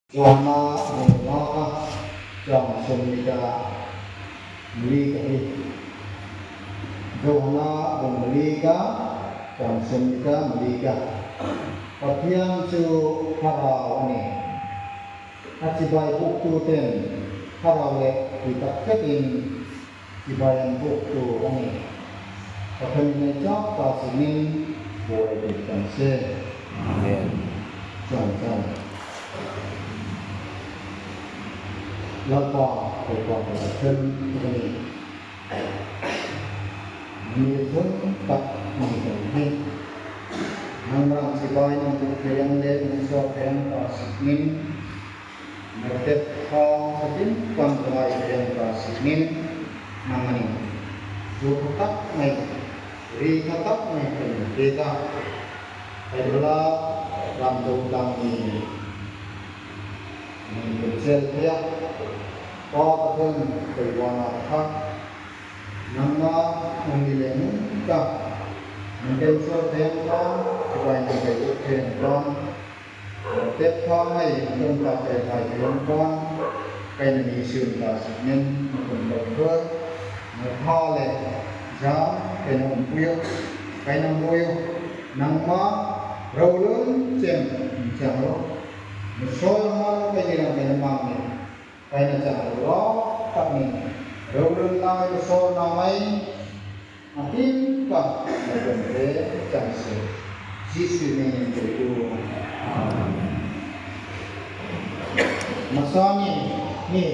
Johana rawn lak a, chang sawmlika Malika hi. Johana rawn Malika, chang sawmlika Malika. Pathian chu thlarau a ni. A chibai buktuten thlarau leh tui tak takin chibai an buk tur a ni. Pathian in nei chak ta singin buai dik kan se. Amen. Chang chang. Lalpa Bawipa ka Pathian chu ka ni. Mi thum tak ni kan hi. Nang ram chibai nang buk thei ang leh nang suak thei ang ta singin. Mertep kha thlatin pan ka ngai thei ang ta singin nang a ni. Zu tha tak mai, ri tha tak mai ka in pek a. Kaihmala ram do tlang mi min pe chel thei a. Pa ka then Keivuana kha nangma hmung ni leh nung tak min ken sual thei ang tan, chibai min bei uk thei ang tan. Tep kha mai in kan ta kai ngai thei ang tan kai na ni siun ta sik nen na kun lo thuai na tha le zam kai na um pui kai na mui nangma rolun chem in chang ro na sawi ang ma kai ni lang kai na mang ni kai na chang ro ro tak ni rolun lai na sawi na mai A hlim tak na kan pe chang se. Jesuh hmingin keitu Amen. Masani hi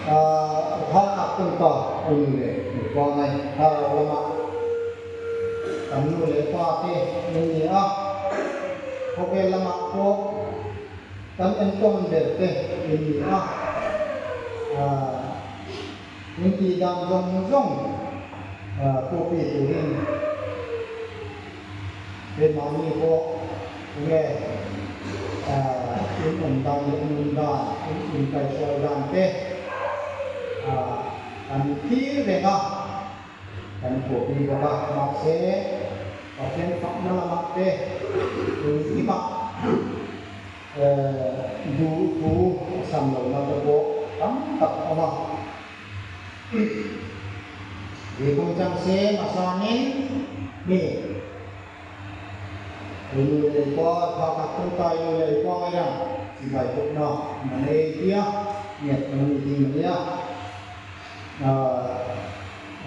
tha tak kan pa a nu leh nu pa ngai thlarau lamah kan nu leh pa te an ni a, khawvel lamah pawh kan entawn ber te an ni a. Min tih dan zawng zawng copy turin keimahni pawh enge in awm dan leh nun dan, in inkaihhruai dan te kan thlir reng a, kan copy bawk a. Mahse, Pathian fakna lamah te engkimah Duh thu a sam lohna te pawh tam tak a awm a. He kawng chang se hmasanin mi ei nu leh ei pa tha tak tawngtai nu leh ei pa ngai rang chibai pawhna na nei tia ngiat an ni ding a nia.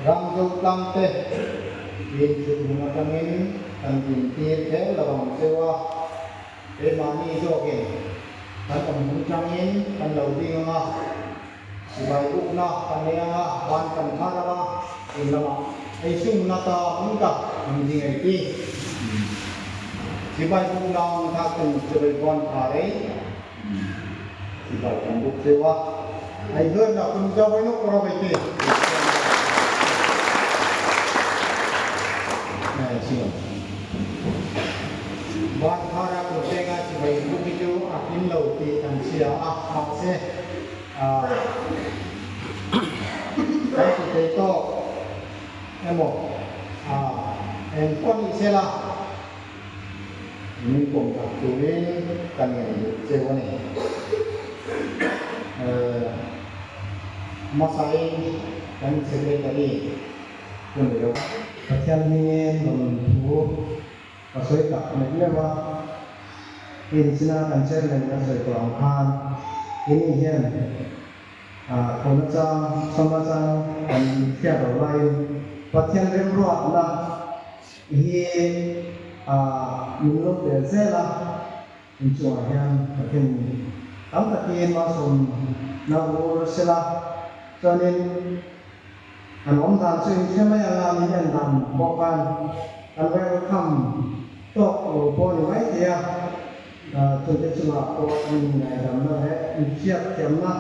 Ram zo tlang te inchhut hmun atangin kan dintir kher lo ang cheu a. Keimahni zawkin kan awm hmun tangin kan lo ding ang a, sipai ukna kan nei ang a, ban kan thar ang a, in lamah ei sumna ta hmun tak an ding ei ti. Sipai ukna ang kha kan sipai ban thar ei, sipai kan buk cheu a, ei hluatna kun zau ei nawk rawk ei ti. Bankhara kutbenga chibai buk hi chu a kim lo tih kan hria a, mahse kan ti thei tawk emaw eng pawh ni sela min pawm tak turin kan ngen duh cheu a ni. Hmasain kan secretary Chu ni lo. Pathian hmingin rawn thu ka sawi tak mek meuh a, in china kan chairman a sawi tawh ang khan ini hian thawhna chang, sawmna chang kan hriat loh laiin Pathian remruatna hi min lo pel zel a, inchungah hian Pathian tam takin malsawmna vur sela chuanin Kan awm dan chu in hre mai ang a, min en dan pawh khan kan welcome tawk lo pawh a ni mai thei a, chungte chungah pawh min ngaidamna leh in hriat thiamna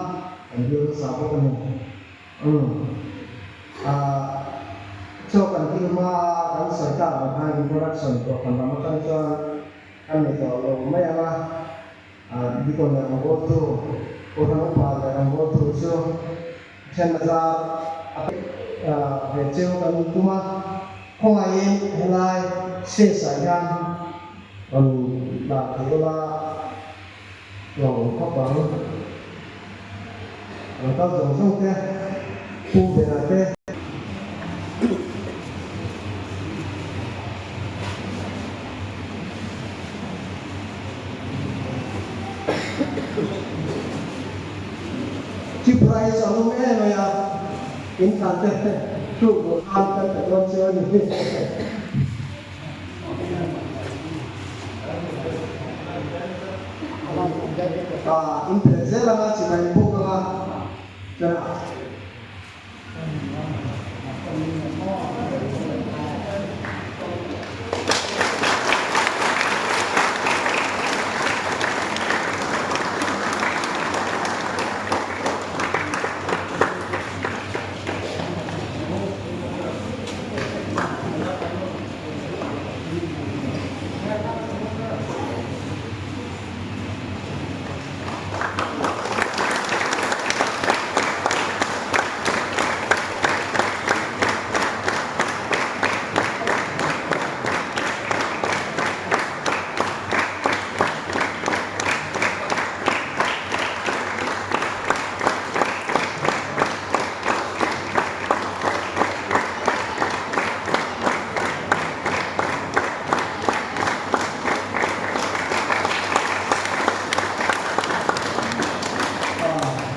kan dil hmasa bawk a ni. Umm. Chaw kan kil hma a kan sawi tak ang khan introduction pawh kan lam atang chuan kan nei tawh lo mai ang a, Deacon leh rawngbawltu, Kohhran upa leh rawngbawltu chu Then azar a pe ve cheu kan tum a, khawngaihin helai space ah hian rawn dah thei ula. Lo khawp ang. Lo kal zawng zawng te, Pu Bena te. Chip rice a lum em mai a, in tlan te hruk duh khan kan pe dawn chiu a ni. In phet zel anga chibai in buk anga chuan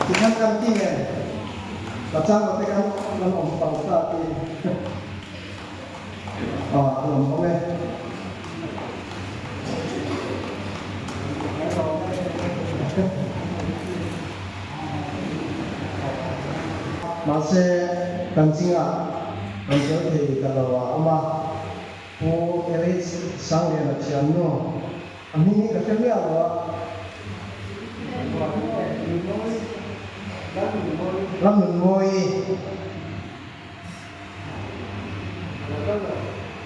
Tikhan kan ti nge pachang te kan kan awm pang ta ti a an awm e. Mahse, kan chingah kan tel thei ta lo a awm a, Pu Eric Sangliana thiannu a hming hi ka hre miah lo a. Ramnunmawii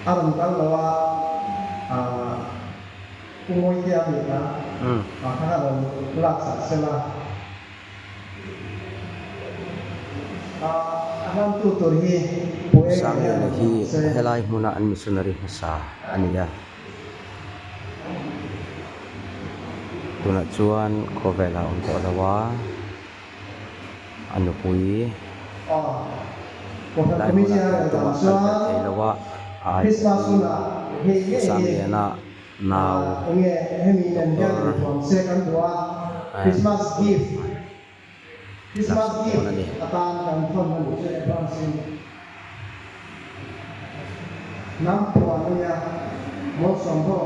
a rawn kal lo a. Pu Mawitea a nih kha, a kha a rawn lak sak sel a. A hmantu tur hi Pu Eng hian Sangliana rawn hi lak se. helai hmuna an missionary hmasa a ni a. Tunah chuan khawvel a awm tawh lo a, a nupui Kohhran helai Committee hmunah a rel tumah dan kal ve chuan thei lo a, a ai Christmas pawhin hunah hei ngei hi Sangliana nau enge hemi nen hian Doctor inthuam se kan duh a, Christmas gift Christmas laksak gift dawn a ni. atan kan thawn a nih chu advance in hnam phuan a nia, Mawlsawm ho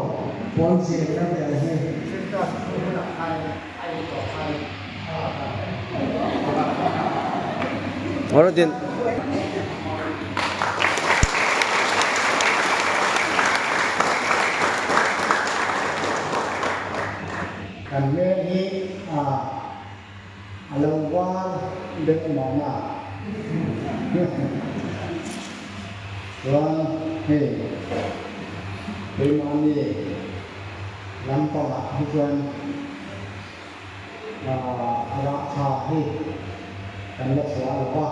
puan zir kan tih ang hi. Kan hmel hi a a lo var deuh mahna chuan hei keimahni lampangah hi chuan rah tha hi kan la chhuah lo va,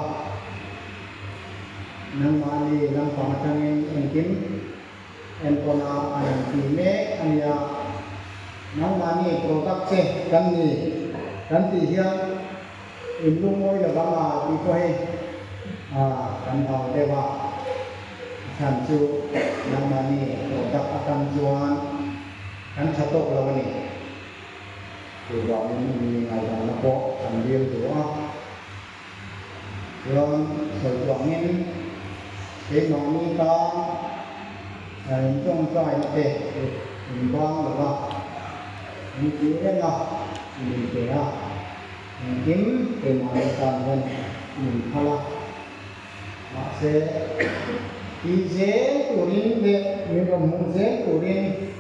nangmahni lampang atangin engkim enkawna an rawn ti mek a nia. Nangmahni product che kan ni kan tih hian in lungawi lo vang a tih pawh hi kan hau deuh a, a chhan chu nangmahni product atang chuan kan tha tawk lo a ni. Chuvangin mi ngaihdanna pawh kan dil duh a, chuan sawi tuangin keimahni tan intawngtaina te inbang lo va, min ti reng a, min pe a, engkim keimahni tan hian min phal a, mahse ti zel turin leh min rawn hmuh zel turin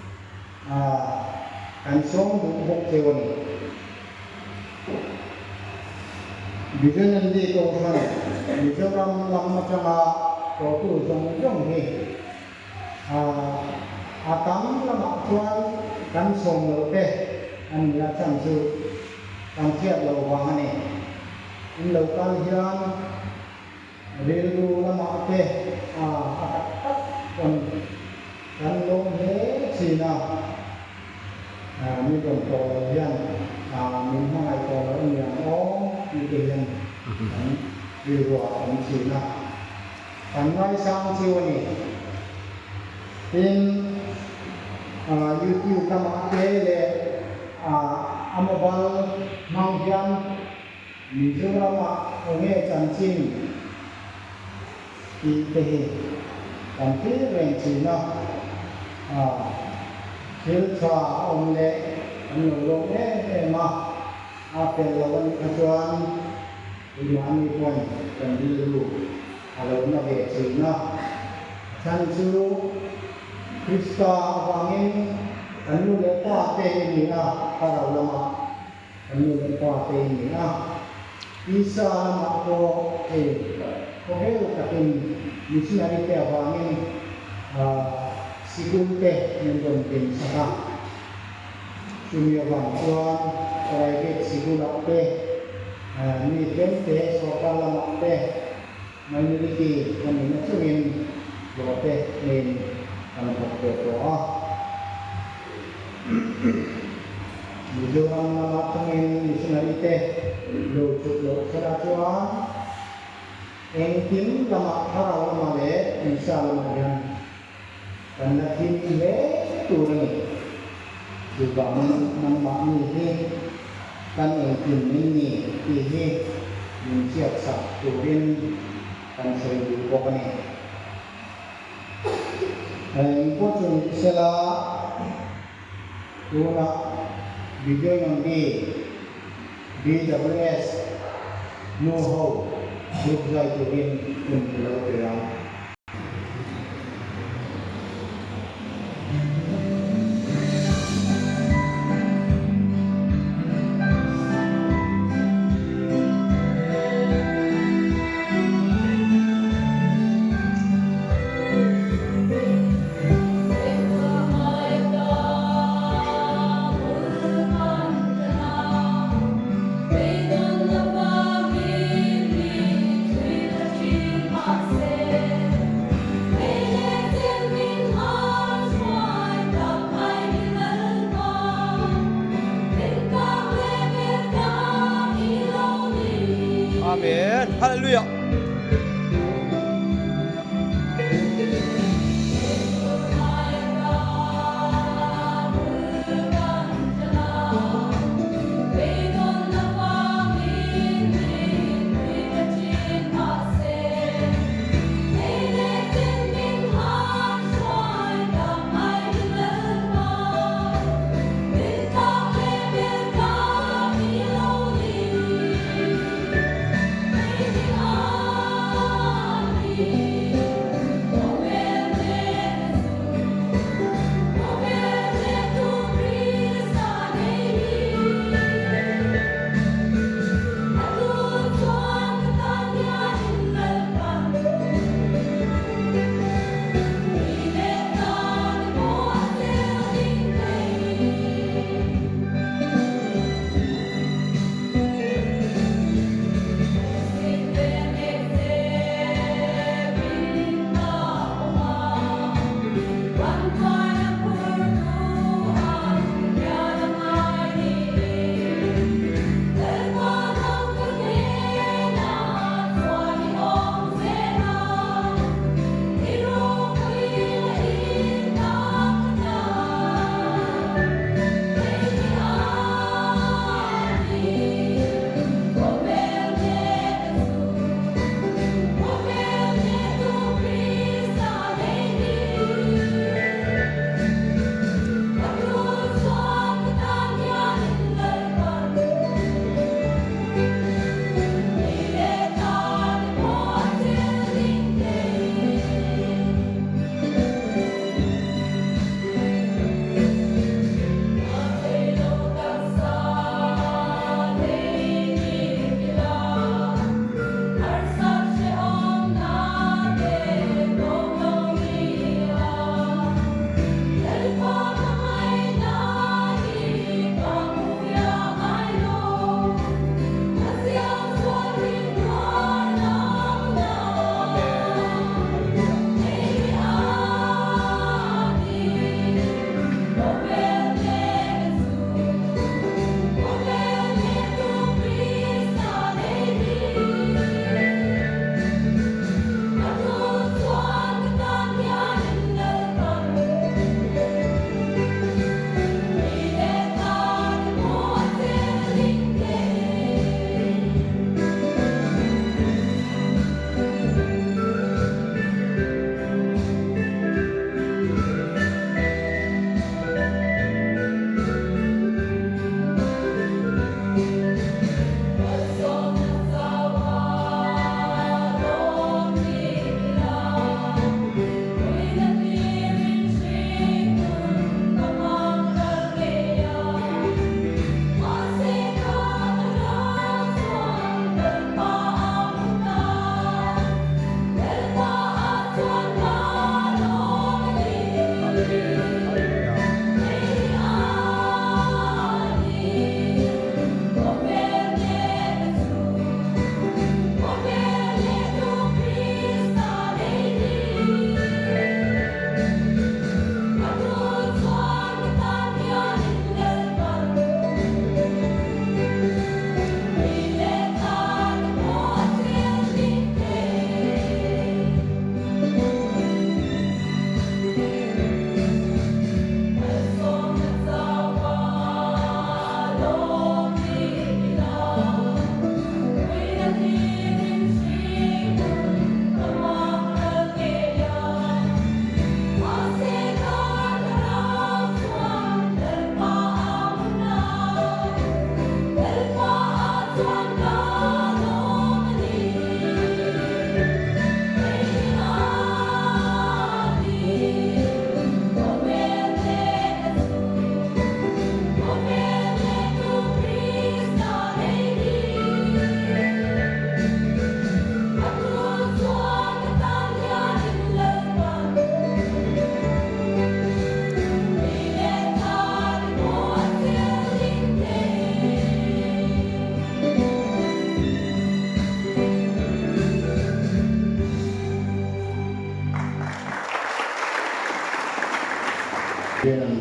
Kan sawm duh bawk cheu a ni. Visionary Kohhran Mizoram lam atanga tlawhtu zawng zawng hi a tam lamah chuan kan sawm loh te a ni a chhan chu kan hriat loh vang a ni. In lo kal hian Rilru lamah te a a tak tak pawn kan lawm hle thin a, min rawn tawh lo hian a te hian kan rilruah a awm thin a, kan ngaisang chu a ni. Tin, YouTube lamah te leh a mobile hmang hian Mizoramah enge chanchin tih te hi kan thlir reng thin a, thil tha a awm leh kan lo lawm em em a, a fel lo a nih kha chuan keimahni pawn kan rilru a lo na ve thin a, a chhan chu Krista avangin kan nu leh pa te i ni a, thlarau lamah Kan nu leh pa te i ni a, Isa lamah pawh hei khawvel takin missionary te avangin sikul te min rawn din sak a. Chumi avang chuan private sikulah te, mi tlem te sorkar lamah te minority kan nihna chungin hlawh te nen kan thawk ve tawh a. Mizoram lama tangin missionary te lo chhuk loh kherah chuan engkim lamah thlarau lamah leh tisa lamah hian kan la thim hle tur a ni. Chuvangin nangmahni hi kan engkim min ni tih hi min hriatsak turin kan sawi duh bawk a ni. Eng pawh chu ni sela tuna Bijoyandi BWS nu ho group zai turin hun ka lo pe ang. Amen. Hallelujah.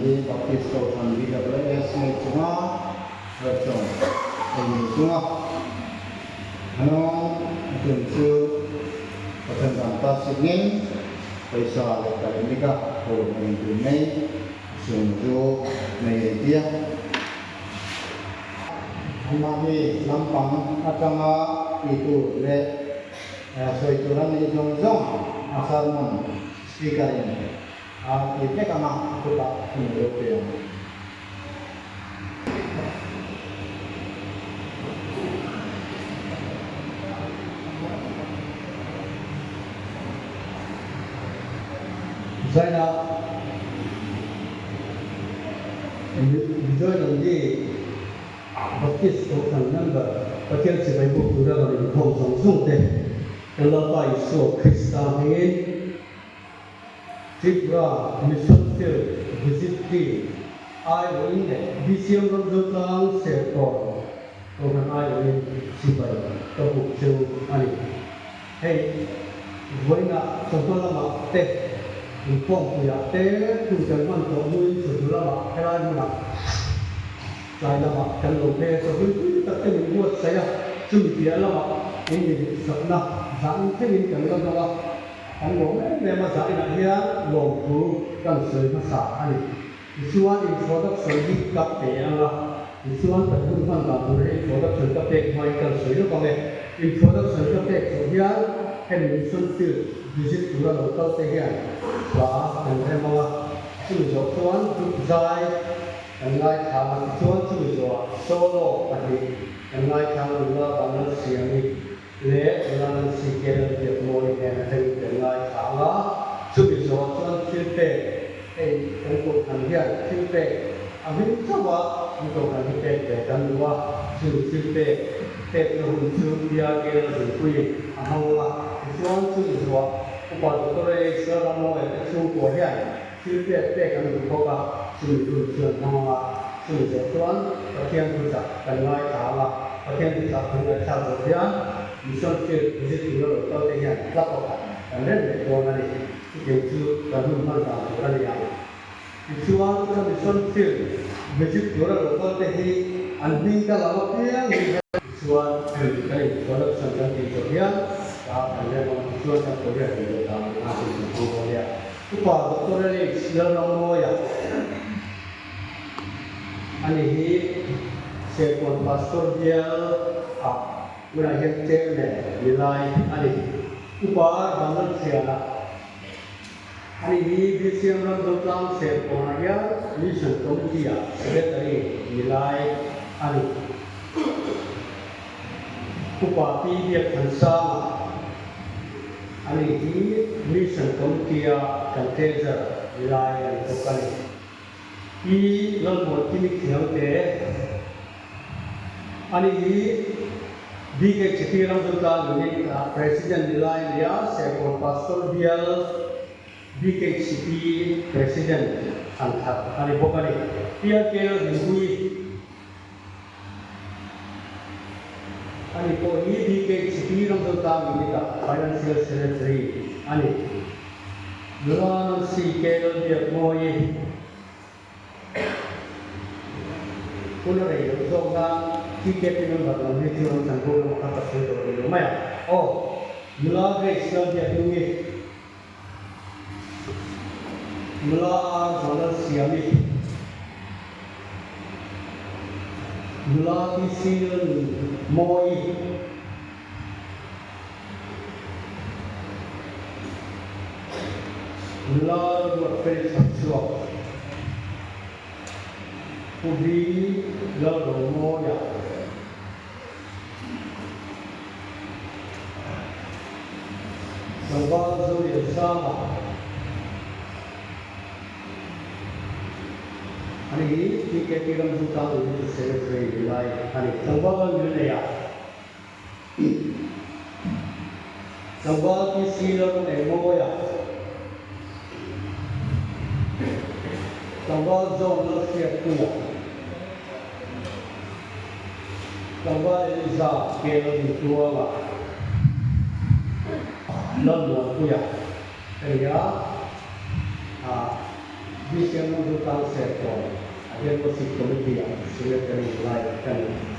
hi Baptist Kohhran BWS nei chunga restaurant ei ni chunga anawng a tum chu Pathian dan ta signin pawisa leh kalendika thawh eng tur mai sung chu nei ei tia. Anmahni lampang atanga tihtur leh sawi tur an neih zawng zawng a sermon speaker in a ti vek ang a, chutah hun a lo pe ang. Zaina Bijoy Nandi Baptist Kohhran member Pathian Chibai buk tura rawn inkhawm zawng zawng te kan Lalpa Isua Krista hmingin Tripura Mission Field Visit Team aiawhin leh BCM Ramzotlang Serkawn Kohhran aiawhin chibai ka buk cheu a ni. Hei, vawiinah chawhma lamah te, inkhawmpuiah te hun kan hman tawh hnuin chawhnu lamah helai hmunah tlai lamah kan lo phei a, chawhnu pui tak te min buatsaih a, chumi piah lamah in mi duhsakna zah in thlengin kan la dawng a, kan lawm em em a, zah inah hian lawmthu kan sawi hmasa a ni. Tichuan introduction hi ka pe ang a, tichuan kan hun hman dan tur hi introduction ka pek hmain kan sawi lawk ang e. Introduction ka pek zawh hian hemi mission field visit tura lo kal te hian hla kan rem ang a, chumi zawh chuan group zai kan ngaithla ang a, tichuan chumi zawhah solo pahnih kan ngaithla ang a, nula Vanlalsiami leh nula Nancy Kenan Biakmawi hnen atangin kan ngaithla ang a, chumi zawhah chuan thil pek Hei kan kohhran hian thil pek a hming chauh a, kan kohhran hi pek ve kan duh a, chu thil pek pekna hun chu PRK Lalzirpuii a hmang ang a, tichuan chumi zuah Upa Doctor A. Lalramawia te chhungkua hian thil pek pek an duh bawk a, chumi hun chu an hmang ang a, chumi zawh chuan Pathian thuchah kan ngaithla ang a, Pathian thuchah kan ngaihthlak zawh hian Mission Field visit tura lo kal te hian hla pakhat kan rem leh dawn a ni. Chutiang chu kan hun hman dan tur a ni ang. Tichuan, ka mission field visit tura lo kal te hi an hming ka lam apiang hi Tichuan, hemi kan introduction kan tih zawh hian ka kan rem ang. Tichuan, kan program tih leh dan tur khan hun kan hmang dawn nia. Upa Doctor LH Lalramawia a ni hi Serkawn Pastor bial ah Tunah hian chairman ni lai a ni. Upa Vanlalthiana a ni hi BCM Ramzotlang Serkawnah hian Mission Committee ah Secretary ni lai a ni. Upa Pi Biakthansanga a ni hi Mission Committee a kan Treasurer ni lai a ni bawk a ni. Pi Lalmuankimi Khiangte a ni hi BKHP Ramzotlang Unit ah President ni lai a ni a, Serkawn Pastor Bial BKHP President an thar a ni bawk a ni. PRK Lalhlimpuii a ni pawh hi BKHP Ramzotlang Unit ah Financial Secretary a ni. Nula Nancy K Lalbiakmawii. Hun a rei loh zawk nan TKP member lam hi chu an chanvo lamah khan ka sawi tawh rih lo mai a. Aw, nula Grace Lalbiaknungi, nula R Vanlalsiami, nula TC Lalnunmawii, Nula Ruat Felix Chhuak, Pu B Lalromawia, Tlangval Zoliansanga, Ani hi TKP Ramzutlang Unit Secretary ni lai a ni. Tlangval Lalmilneia. Tlangval PC Lalram Engmawia, Tlangval John Lalhriatpuia, Tlangval Eliza K Lalduhtuanga, Lalmuanpuia ka ni a. BCM Lamzutlang Serkawn a hian Worship Committee ah Secretary lai ka ni.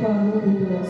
Lalpa ropui ber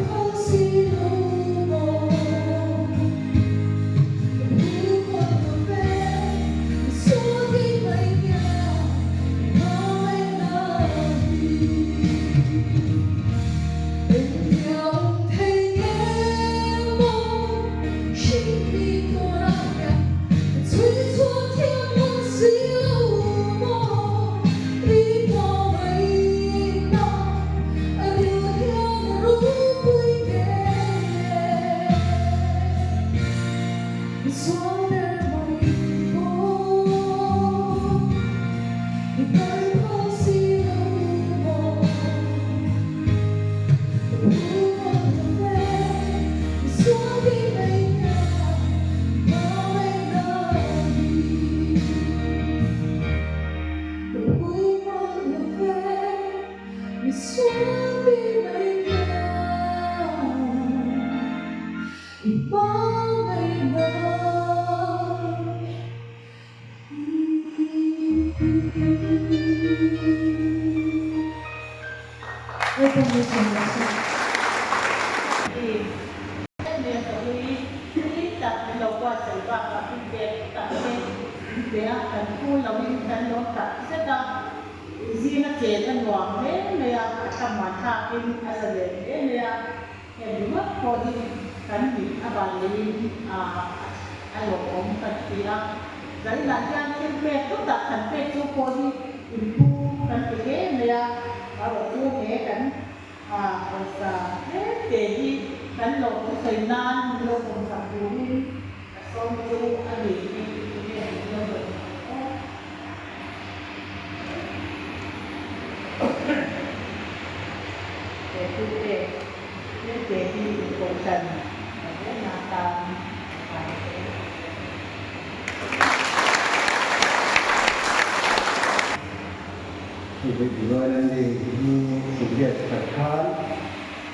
rawh se. lo buatsaih bakah thilpek tak te min pe a, kan phu loin kan lawm tak zet a, zinga chen a nuam hle mai a, a thlamuan thlakin a zalen hle mai a, heng ringawt pawh hi kan mit a vanneiin a lawmawm kan ti a, zainah hian thilpek hlu tak han pek chu pawh hi inpu kan ti hle mai a, erawhchu he kan A pawisa tlem te hi kan lo thusawi nan min lo pawmsak turin ka sawm chu a ni hi tunge min lo rawn hmuh aw. He thute tlem te hi inkohhran rawhna tan a tha hle. Ni Singlet khat khan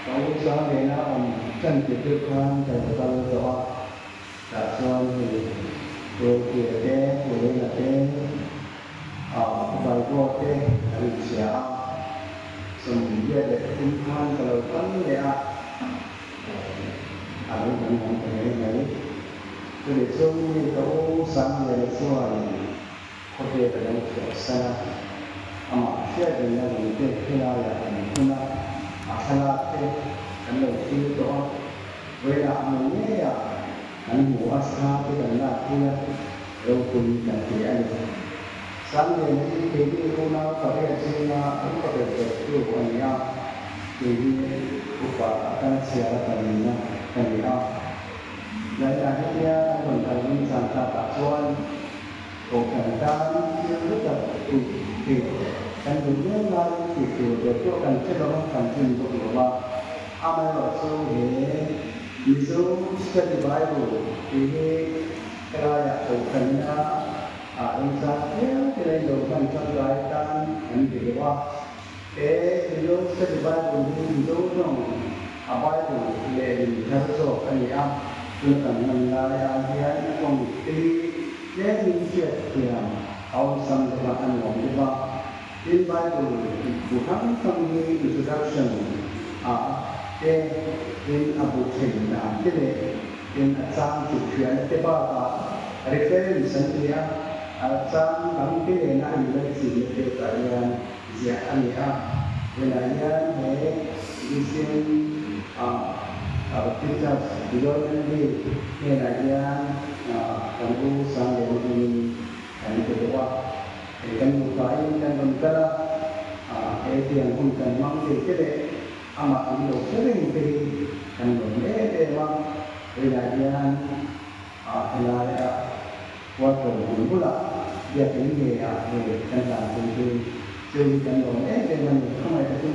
ka u sang nena awm chan tir deuh khan ka lo kal tawh a, tah chuan hei Rualpuia te, Puiena te, Baibo te an inchhia a, 83 khan ka lo kal leh a, a lo danglam ta hle mai. Chutih chuan hei ka u Sangliana chuan Khawvel a lo chhuahsan a, amah hriat rengna lungte helaiah an phun a, a thlalak te kan lo thlir tawh a, vawilah hmu ngeiah kan hmu a, thla te kan lak pui a, ropui kan ti a ni. Sangliana hi keini unau pariat zinga upa ber bertu a ni a, kei hi upa atanga chhiar a palina ka ni a. Lainah hetia kan rawn kal ring chang takah chuan, Kohhran tan thil hlu tak tih theih kan duh viau laiin tih tur ber pawh kan hre lo a, kan tlin bawk lo a. Amaherawhchu he Mizo Study Bible tih hi helaiah kohhranina ah engzat viau te la in lo hman tangkai tan an ti lo a. He Mizo Study Bible hi Mizo tawng a Bible lehlin thar zawk a ni a, tuna kan hman lai ah hian tawng tui Tlemin hriat thiam a awlsam deuh a, a nuam deuh a. Tin, Bible bu hrang hrang hi introduction ah te, tin a bu then dan te leh tin a chang chhipchhiahna te bakah reference an ti a, a chang dang te nena a inlaichinna te tah hian ziah a ni a. Tunah hian he BCM Baptist Development League hnenah hian kan u Sangliana hmangin kan pe bawk a. Hei kan nupain kan rawn kal a, he tiang hun kan hmang thei te leh amah an lo hre reng te hi kan lawm em em a. Tunah hian helaia Hualtawn hmun bulah biakin ngeiah hei kan dan thei hi chu hi kan lawm em em a ni. Khawngaih takin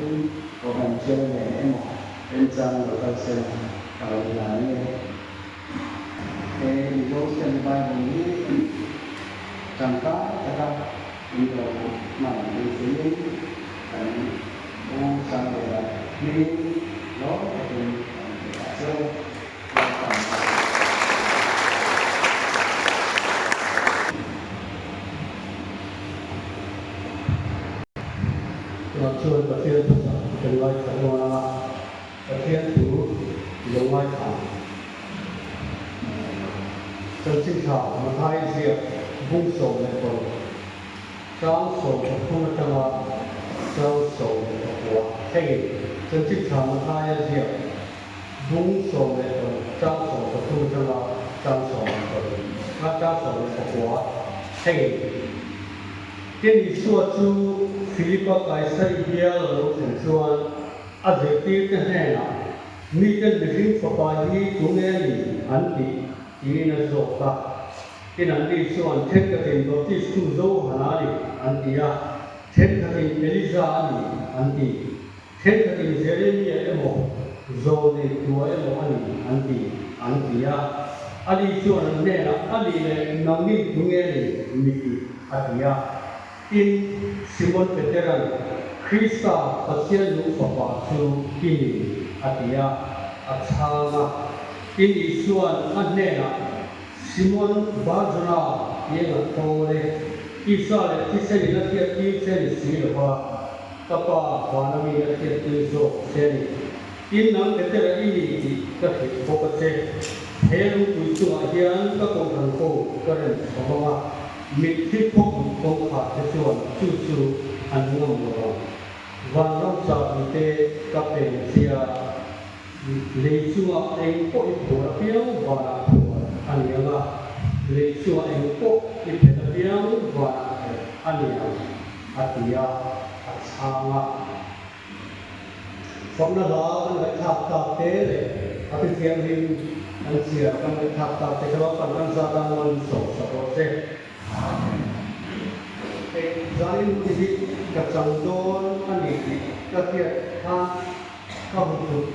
Kohhran Chairman emaw remchang lo kal sela ka lo hlan nge. He Mizo Study Bible hi tangkai taka in lo hman beiseiin kan u Sangliana hmingin lawm takin kan pe a che u. Tunah chuan Pathian thuchah kan ngaithla dawn a, Pathian thu i lo ngaithla ang. Chanchinthla Mathai ziak bung 16, chang 13 atanga chang 19 thlengin Chanchinthla Mathaia ziak Bung 16 chang 13 atanga chang 16 a chang 19 thlengin. Tin Isua chu Philipa Kaisari bial a lo thlen chuan a zirtirte hnenah, Miten mihring fapa hi tunge ni an tih? tiin a zawt a. Tin anni chuan, Thenkhatin Baptistu Johana a ni an ti a, thenkhatin Elija a ni an ti. Thenkhatin Jeremia emaw, Zawlnei tua emaw a ni an ti, an ti a. Ani chuan an hnenah, A nih leh nangni tunge ni mi tih? a ti a. Tin, Simon Petera'n, Krista, Pathian nung Fapa chu i ni, a ti a, a chhang a. Tin, Isua'n a hnenah, Simon Barjona ti eng a thawl e, Tisa leh thisenin a hriattir che ni si lo va, Ka pa vana mi a hriattir zawk che a ni. Tin, nang Petera i ni tih ka hrilh bawk a che. He lungpui chungah hian ka kohhran ho ka rem chho vang a, mitthi khawpui kawngkhar te chuan chu chu an ngam lo vang. Vanram chahbi te ka peng che a, lei chungah eng pawh i phuar apiang vanah phuar a ni ang a, lei chungah eng pawh i phet apiang vanah phet a ni ang, a ti a, a chhang a. Fakna hla kan ngaihthlak tak te leh a ti thianghlim an chhiar kan ngaihthlak tak te kha Lalpan kan zat a man sawm sak rawh se. Hei zanin ti hi ka chang dawn a ni tih ka hriat khan ka hmu thut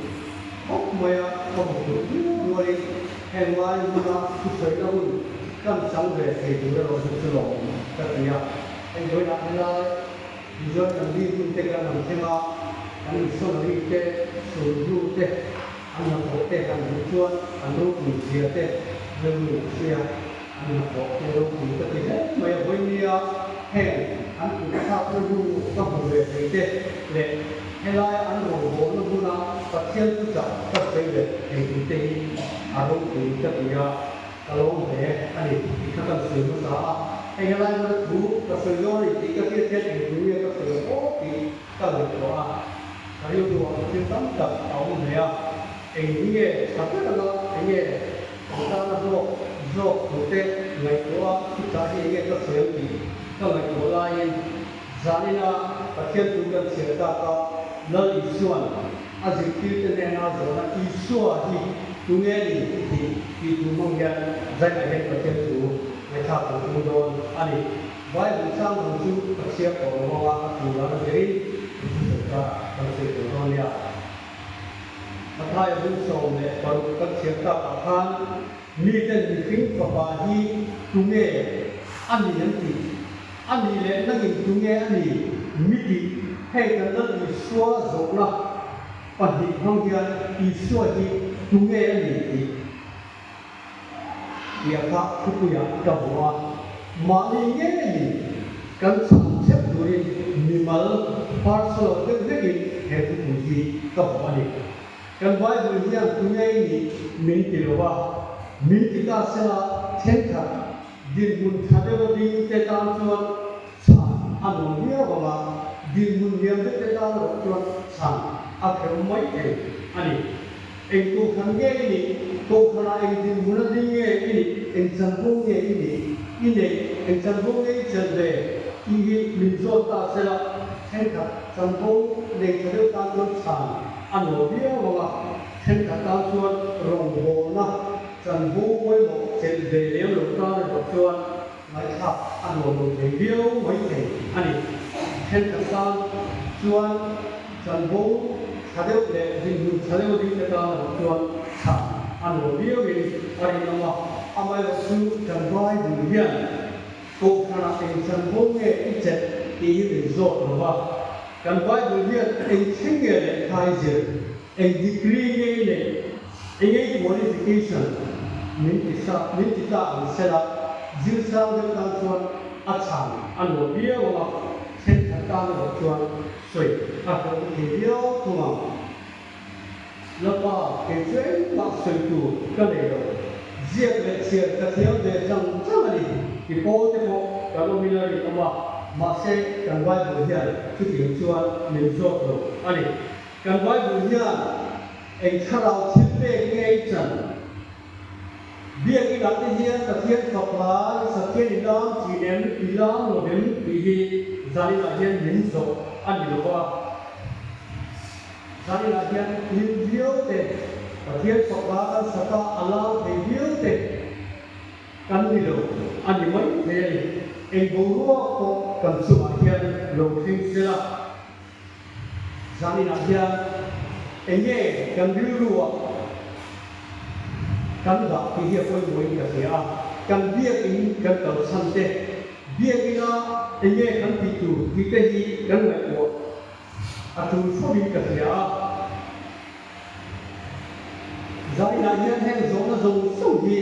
khawp mai a, ka hmu thut viau rualin heng lai hmuna thusawina hun kan chang ve thei tur erawh chu chu lawm ka ti a. Hei vawiinah helai Tichuan kan bik te kan han thleng a, kan missionary te, sulhnu te, an hnathawh te han hmuh chuan an ropui zia te rilru a hria, an hnathawh te ropui ka ti hle mai a, vawinia heng an kutthlakna hnu ka hmu ve thei te leh helaia an rawngbawlna hmuna Pathian thuchah ka sawi ve thei tur te hi a ropui ka ti a. Ka lawm hle a ni tih kha kan sawi hmasa a, hei helai hmuna thu ka sawi dawn a ni tih ka hriat hian eng thu nge ka sawi ang aw tih ka ngaihtuah a, ka rilruah thil tam tak a awm hle a, eng hi nge tha ber anga eng nge kan tana hlawk zawk tur te ngaihtuah a thuchah hi eng nge ka sawi ang tih ka ngaihtuah laiin zanina Pathian thu kan chhiar tak a, Lal Isua'n a zirtirte hnena zawhna Isua hi tunge ni tih tih tur hmang hian zainah hian Pathian thu ngaihthlak kan tum dawn a ni. Bible chang dang chu ka chhiar tawh lo vang a, a tul dan a zirin kan thusawi kha kan sawi tur dawn nia. Mathaia bung 16 kan chhiar takah khan miten mihring fapa hi tunge a ni an tih A nih leh nangin tunge a ni mi tih hei kan Lal Isua zawhna pahnih hmang hian Isua hi tunge a ni tih tia kha thupuiah ka hmu a, mahni ngeiin kan chhan theuh turin mimal personal deuh hlekin he thupui hi ka hmu a ni. Kan Bible hian tunge i nih min ti lo a, min ti ta sela thenkhat Dinhmun tha deuha ding te tan chuan chhan a nuam viau ang a, dinhmun hniam deuh te tan erawh chuan chhan a kheuh mai thei a ni. Eng kohhran nge i nih? Kohhranah eng dinhmuna ding nge i nih? Eng chanvo nge i nih? I neih eng chanvo nge i chelh ve? Tih hi min zawt ta sela, thenkhat chanvo nei tha deuh tan chuan chhan a nuam viau ang a, thenkhat tan chuan rawngbawlna Chanvo pawimawh chelh ve lem lo tan erawh chuan ngaihthlak a nuam lo thei viau mai thei a ni. Thenkhat tan chuan chanvo tha deuh leh dinhmun tha deuh ding te tan erawh chuan chhan a nuam viauin a rinawm a. Amaherawh chu kan Bible hian Kohhranah eng chanvo nge i chelh tih hi min zawt lo va. Kan Bible hian eng thleng nge lehkha i zir? Eng degree nge i neih? Eng ei qualification min ti sa min ti ta ang sela, zir sang deuh tan chuan a chhan a nuam viau ang a, thenkhat tan erawh chuan sawi a hlawh thei viau thung ang. Lapa, kei chu engmah sawi tur ka nei lo. Ziak leh chhiar ka thiam ve chang chang a ni. Ti pawl te pawh kan awmin a rinawm a, mahse kan Bible hian chutiang chuan min zawt lo a ni. Kan Bible hian eng thlarau thil pek nge i chan? Biakinah te hian Pathian fak lai Sakhian i lam thin em, i lam lo em tih hi zaninah hian min zawh a ni lo va. Zaninah hian hlim viau te, Pathian fak lai kan saka a lam thei viau te kan ni lo a ni mai thei a ni. Eng boruak pawh kan chungah hian lo thleng sela. Zaninah hian eng nge kan rilruah kan dah tih hi a pawimawhin ka hria a, kan biakin kan kalchhan te, biakina eng nge kan tih tur tih te hi kan ngaihtuah a tul fovin ka hria a. Zaninah hian heng zawhna zawng zawng hi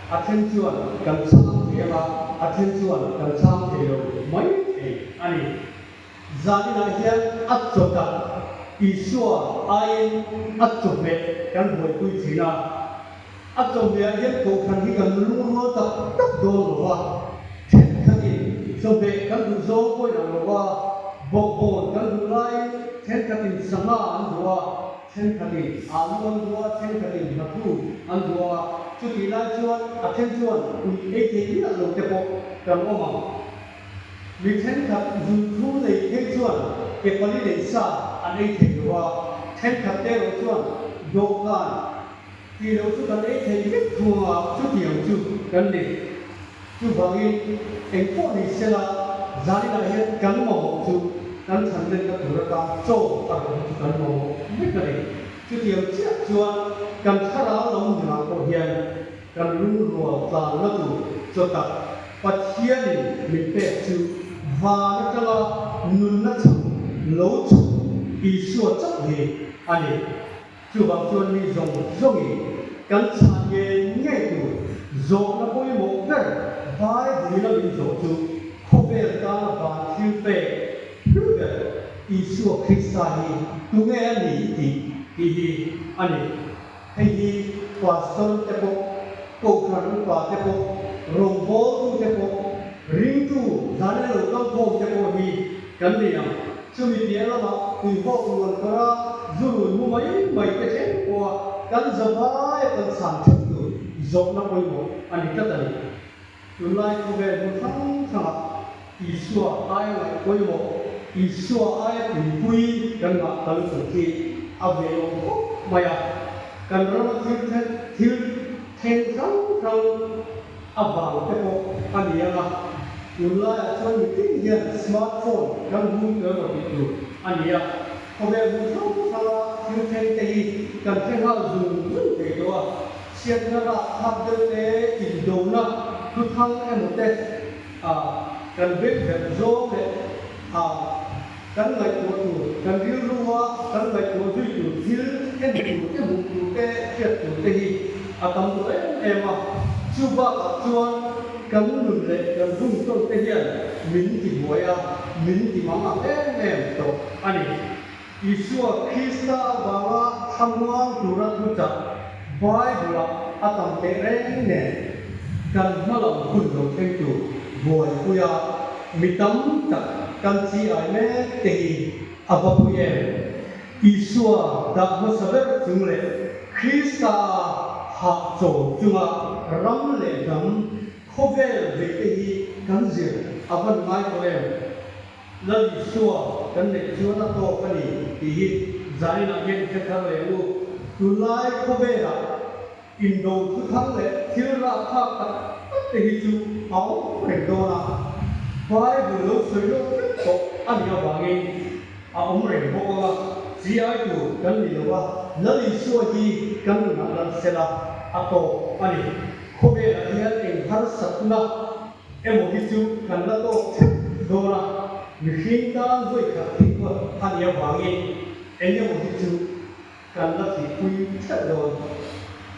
a then chuan kan chhang thei ang a, a then chuan kan chhang thei lo mai thei a ni. Zaninah hian a chawtak. Isua aiin a chawhmeh kan buaipui thin a. A chawhmehah hian kohhran hi kan lungrual tak tak dawn lo va, thenkhatin chawhmeh kan duh zawng pawhin ang lo va, bawkbawn kan duh laiin thenkhatin sangha an duh a, thenkhatin alu an duh a, thenkhatin hnathu an duh a, chutih lai chuan a then chuan ui ei thei miah lo te pawh kan awm ang. Mi thenkhat zunthum nei phei chuan ke pali nei sa an ei thei lo a, thenkhat te erawh chuan dawhkan tih loh chu kan ei thei vek thung a, chutiang chu kan ni. Chuvangin engpawh ni sela zaninah hian kan mamawh chu kan chhanlenna tur atan chaw a rawh hi chu kan mamawh vek a ni. Chutiang chiah chuan kan thlarau lo nunah pawh hian Kan lungrual tlanna tur chaw tak Pathianin min pek chu van atanga nunna chhak lo chhuk Isua chauh hi a ni. Chuvang chuan mi zawng zawngin kan chhan ngei ngei tur zawhna pawimawh ber Bible-in a min zawh chu khawvel tana van thil pek hlu ber Isua Krista hi tunge a ni tih tih hi a ni. Hei hi pastor te pawh, kohhran upa te pawh, rawngbawltu te pawh, ringtu zan elo kalkhawm te pawh hi kan ni ang. Chumi piah lamah tuihawk luan kawra zu run mu mai mai te thleng pawha kan zavaia kan chhan theuh tur zawhna pawimawh a ni tlat a ni. Tunlai khawvel hmun hrang hrangah Isua aia ngaih pawimawh, Isua aia tuipui kan ngah ta lutuk hi a ve awm khawp mai a. Kan rama thil thil thleng hrang hrang avang te pawh a ni ang a, tunlaiah chuan mitin hian smart phone kan hum tel rawh tih tur a ni a. Khawvel hmun hrang hranga thil thleng te hi kan hre nghal zung zung thei tawh a. Chhiatna rahthlak deuh te, indona thuthang emaw te a kan beng verh zawng leh a kan ngaihtuah tur, kan rilrua kan ngaihtuah zui tur thil en tur te, hmuh tur te, hriat tur te hi a tam tawh em em a. Chu bakah chuan kan nun leh kan hun tawn te hian min ti buai a, min ti mang ang em em tawh a ni. Isua Krista avanga thlamuang tura thuchah Bible-ah a tam teh reng nen, kan hmalam hun lo thleng tur buaipuia mi tam tak kan chi ai mek te hi a va pui em? Isua dah hmasa ber chung leh Krista-a hahchawl chunga ram leh hnam khawvel vei te hi kan zir a van ngai tawh em? Lal Isua kan neih chuan a tawk a ni tih hi zaninah hian i hre thar leh u. Tunlai khawvelah indo thu thar leh thil rahthlak tak tak te hi chu a awm reng dawn a, Bible lo sawi lawk vek tawh a nih avangin a awm reng bawk ang a, chi ai tur kan ni lo a, Lal Isua hi kan nunah lal sela a tawk a ni. Khawvelah hian eng harsatna Emaw hi chu kan la tawk theuh dawn a, mihring tan vawi khat thih huat a nih avangin eng emaw hi chu kan la thihpui theuh dawn.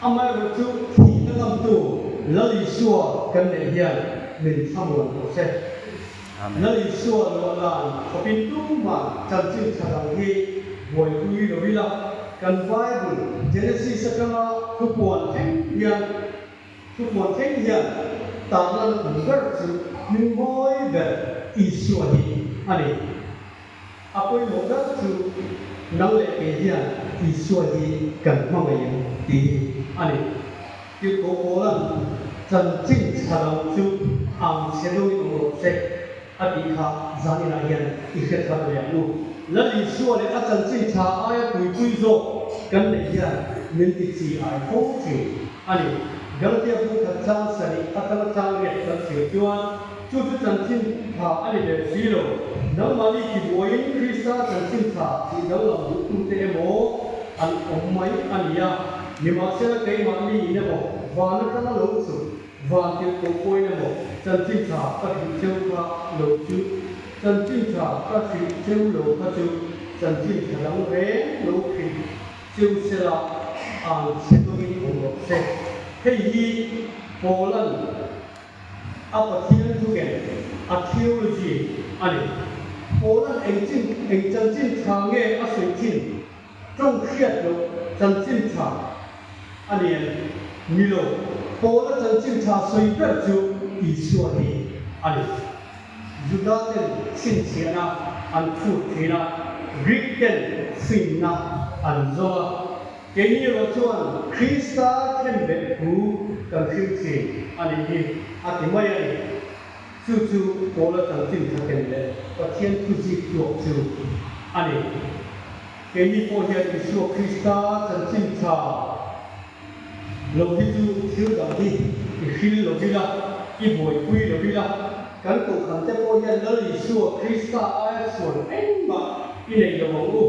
Amaherawh chu thihna ngamtu Lal Isua kan neih hian min thlamuan tawh se. Lal Isua luah dan khawpin tumah chanchin tha dang hi buaipui lo ila, kan Bible Genesis atanga thupuan thleng hian Thupuan thleng hian tarlan tum ber chu hmingmawi ber Isua hi a ni. A pawimawh ber chu nang leh kei hian Isua hi kan hmangaih ang tih hi a ni. Tirhkoh Paula'n chanchin tha dang chu ang chhe deuhin awm rawh se a tih kha zaninah hian i hre thar leh ang u. Lal Isua leh a chanchin tha aia tuipui zawk kan neih hian min ti chi ai fo thin. A ni, Galatia bung khat chang sarih atanga chang riat kan thlir chuan chu chu chanchin tha a ni ve si lo. Nangmahni tibuaiin Krista chanchin tha tih danglam duhtute emaw an awm mai a ni a, nimahsela keimahni in emaw van atanga lo chhuk van tirhkoh pawhin emaw chanchin tha ka hrilh cheu kha lo chu chanchin tha ka hrilh cheu lo kha chu chanchin tha dang reng lo hrilh Cheu sela an chhe dawngin awm rawh se. Hei hi Paula'n a Pathian thuken, a theology, a ni. Paula'n eng chin eng chanchin tha nge a sawi thin? Tawng hriat loh chanchin tha a ni em? Ni lo, Paula chanchin tha sawi ber chu Isua hi a ni. Juda ten chhinchhiahna an phut thin a, Greek ten finna an zawng a. Keini erawh chuan Krista khenbeh thu kan hrilh thin a nih hi a ti mai a ni. Chu chu Paula chanchin tha ken leh Pathian thu zik tluak chu a ni. Keini pawh hian Isua Krista chanchin tha lo hi chu thil dang hi i hril lo ila, i buaipui lo ila, kan kohhran te pawh hian Lal Isua Krista aia chhuan engmah i nei lo ang u.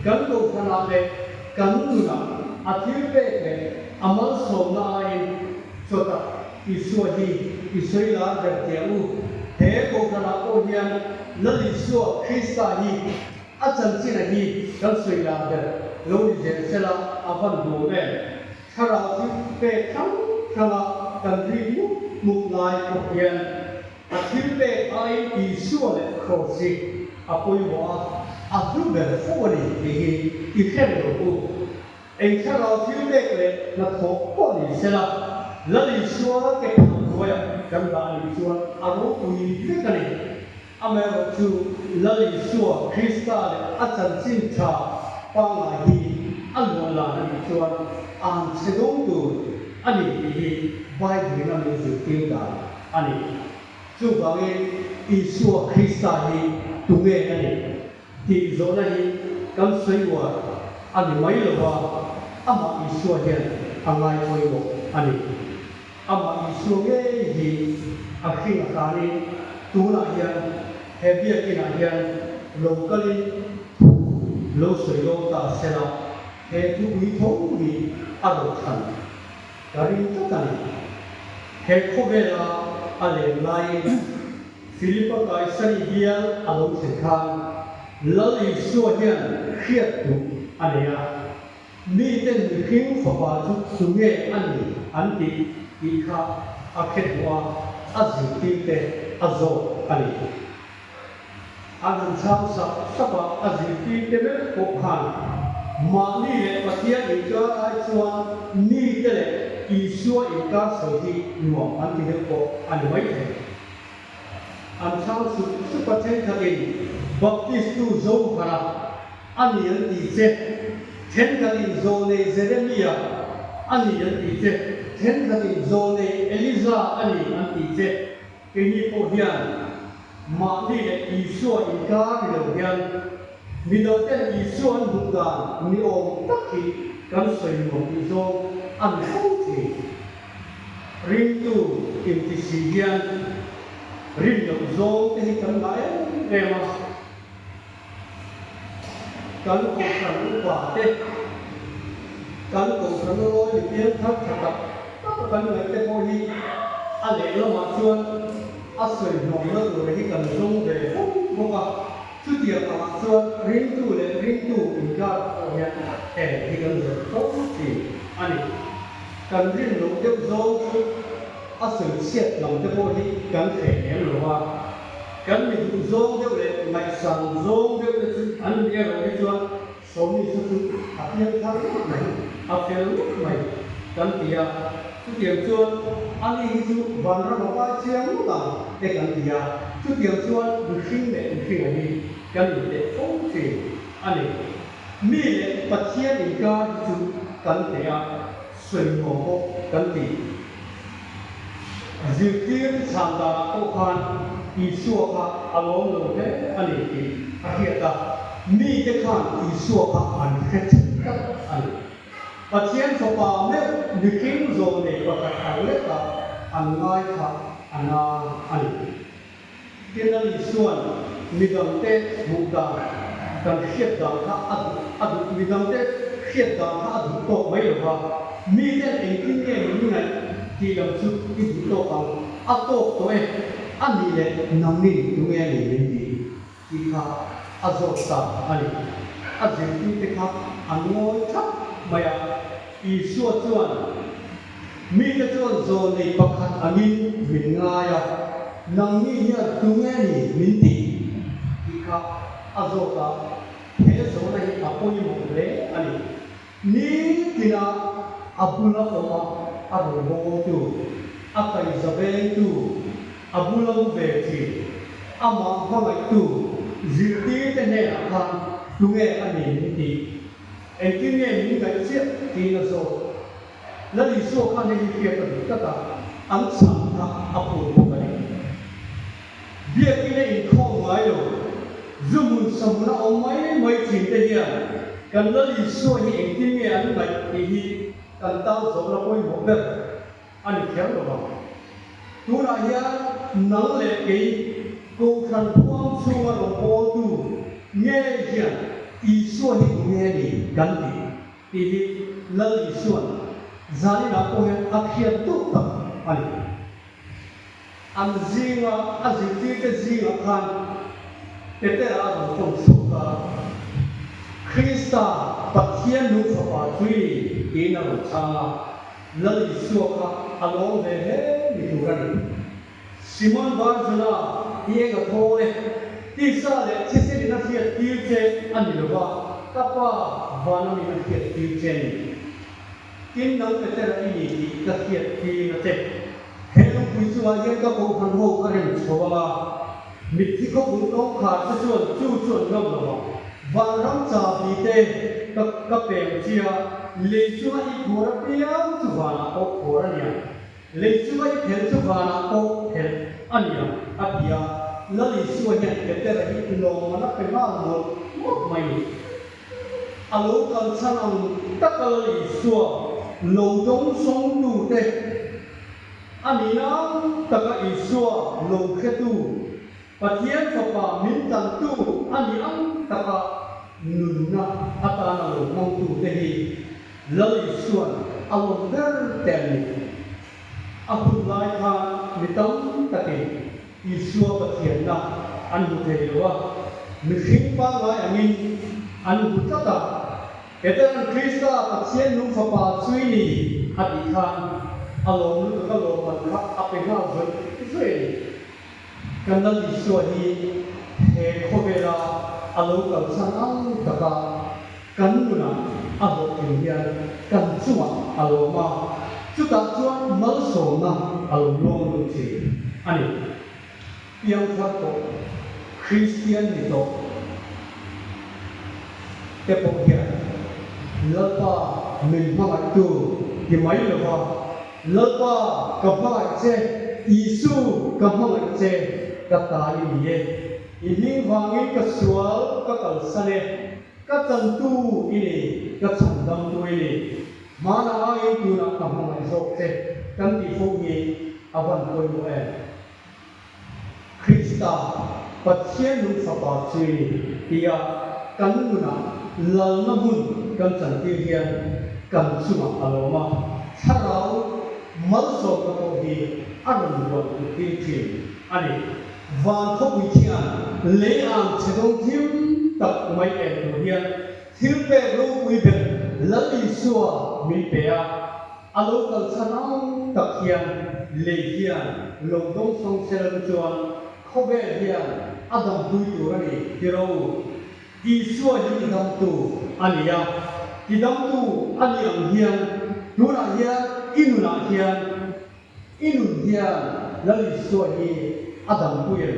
Kan kohhranah leh kan nunah a thil pek leh a malsawmna aiin chawtak Isua hi i sawi lar ber teh ang u. He kohhranah pawh hian Lal Isua Krista hi a chanchina hi kan sawi lar ber lo ni zel sela a van duh em? Thlarau thil pek hrang hranga kan rik mup mup lai pawh hian a thil pek aiin Isua leh Kraws hi a pawimawh a, a hlu ber fo a ni tih hi i hre reng u. Eng thlarau thil pek leh hnathawh pawh ni sela, Lal Isua ke phah hnuaiah kan dah a nih chuan a ropui vek a ni. Amaherawhchu, Lal Isua Krista leh a chanchin tha pangngai hi a luah lan a nih chuan a han chhe dawng tur a ni tih hi Bible-in a min zirtir dan a ni. Chuvangin, Isua Krista hi tunge a nih tih zawhna hi kan sawi uar a ni mai lo va, amah Isua hian a ngai pawimawh a ni. Amah Isua ngei hi a hring a tanin tunah hian he biakinah hian lo kalin thu lo sawi dawn ta sela, he thupui tho hi a rawn thlan ka ring tlat a ni. He khawvela a len laiin Philipa Kaisari bial a lo thlen khan Lal Isua hian hriat duh a nei a. Miten mihring fapa chu tunge a ni an tih tih kha a hre duh a, a zirtirte a zawt a ni. An han chhang sap sap a, a zirtirte meuh pawh khan mahni leh Pathian inkar ai chuan mite leh Isua inkar sawi hi nuam an ti deuh pawh a ni maithei. An chhang sup sup a, thenkhatin Baptistu Zohara a ni an ti che, thenkhatin Zawnei Jeremia a ni an ti che, thenkhatin Zawnei Eliza a ni an ti che. Keini pawh hian mahni leh Isua inkar ni lo hian midangten Isua an hmuh dan ni awm tak hi kan sawi nuam tih zawng a ni fo thei. Ringtu inti si hian rin loh zawng te hi kan ngah em em a. Kan kohhran upa te, kan kohhran rawi mi piang thar tha tak tak a kan ngaih te pawh hi a lehlamah chuan a sawi hnawmna tur hi kan zawng ve fo bawk a. Chutiang angah chuan ringtu leh ringtu inkar pawh hian eng hi kan zawrh fo thin a ni. Kan rin loh deuh zawng chu a sawi chhiat lam te pawh hi kan hreh lem lo a. Kan mi duh zawng deuh leh ngaihsan zawng deuh te chu an ni erawh hi chuan Sawmi chu chu a piang thar ngawt mai, a fel ngawt mai kan ti a. Chutiang chuan ani hi chu vanram a pai chiang ngawt ang te kan ti a. Chutiang chuan mihring leh mihringa hi kan inteh fo thin a ni. Mi leh Pathian inkar hi chu kan teh a, sawi nuam pawh kan ti. Zirtir te chhan danah pawh khan Isua kha a lawm lo hle a ni tih a hriat a, mite khan Isua kha an hre thei tlat a ni. Pathian Fapa meuh mihring zawl nei pakhat ang leka an ngai kha a na a ni. Tin, a Isua'n midangte hmuh dan kan hriat dan kha a duh a duh, midangte hriat dan kha a duh tawk mai lo va, miten engtin nge min ngaih tih lam chu i duh tawk ang, a tawk tawh e, a nih leh nangni tunge ni min ti tih kha a zawt ta a ni. A zirtirte kha an ngawi thap mai a, Isua chuan, Mite chuan zawnei pakhat angin min ngai a, nangni hian tunge ni min tih? Tih kha. kha a zawt a, he zawhna hi a pawimawh hle a ni. Nitina a bula awm a, a rawngbawltu, a kaihza vengtu, a bula mu ve thin, amah hmangaihtu zirtirte hnenah khan tunge a ni min tih? Engtin nge min ngaih chiah? tiin a zawt. Lal Isua khan hei hi hriat a duh tlat a, an chhan kha a phut bawk a ni. Biakin a inkhawm ngai lo, zu hmun sa hmun a awm mai mai thin te hian kan Lal Isua hi engtin nge an ngaih tih hi kan tan zawhna pawimawh ber a ni kher lo vang. Tunah hian nang leh kei Kohhran huang chhunga rawngbawltu ngei hian Isua hi tunge a ni kan tih Tih hi Lal Isua'n zaninah pawh hian a hriat duh tak a ni. An zinga a zirtirte zingah khan Petera a rawn tawng chhuak a, Krista, Pathian nung Fapa chu i ni, tiin a rawn chhang a. Lal Isua kha a lawm ve hle ni tur a ni. Simon Bar-Jonah i eng a thawl e, tisa leh thisen in a hriat tir che a ni lo va, ka Pa van amin a hriat tir che a ni. Tin, nang Petera i ni tih ka hriat tir a che. He lungpui chungah hian ka kohhran ho ka rem chho ang a, mitthi khawpui kawngkhar te chuan chu chu an ngam lo vang. Vanram chabi te ka ka peng chia, lei chunga i phuar apiang chu vanah pawh phuar a ni ang. Lei chunga i phelh chu vanah pawh phelh a ni ang, a ti a. Lal Isua hian Petera hi lawmman a pe nghal mawlh mawlh mai ni. A lo kal chhan ang taka Lal Isua lo dawng sawngtute a nih ang taka Isua lo hretu, Pathian Fapa min tlantu a nih ang taka nunna atana lo hmangtute hi Lal Isua'n a lawm ber te an ni. A hun lai khan mi tam takin Isua Pathianna an hmu thei lo a, mihring pangngai angin an hmu tlat a. Petera'n Krista Pathian nung Fapa chu i ni a tih khan a lawm lutuk a lawmman kha a pe nghal zawih zawih a ni. Kan Lal Isua hi he khawvela a lo kal chhan ang taka kan nunah a hlawhtling hian kan chungah a lawm a, chutah chuan malsawmna a lo luang lut thin a ni. Piangthar tawh, Kristian ni tawh te pawh hian Lalpa min hmangaihtu ti mai lova, Lalpa, ka hmangaih che, Isu, ka hmangaih che, ka ta i ni e. I hming vangin ka sual ka kalsan e, ka tantu i ni, ka chhandamtu i ni. Hmana aiin tunah ka hmangaih zawk che, kan tih fo hi a van pawimawh em? Krista, Pathian nung Fapa chu i ni, tia kan nunah lalna hmun kan chantir hian kan chungah a lawm a, thlarau malsawmna pawh hi a rawn ruan kut tir thin a ni. Van khawpui thian lei ang chhe dawng thim tak mai en tur hian thil pek ropui ber Lal Isua min pe a. A lo kal chhan ang tak hian lei hian lo dawng sawng sel chu chuan khawvel hian a dampui tur a ni ti ro. Isua hi tidamtu a ni a, tidamtu a nih ang hian tunah hian i nunah hian i nun hian Lal Isua hi a dampui em?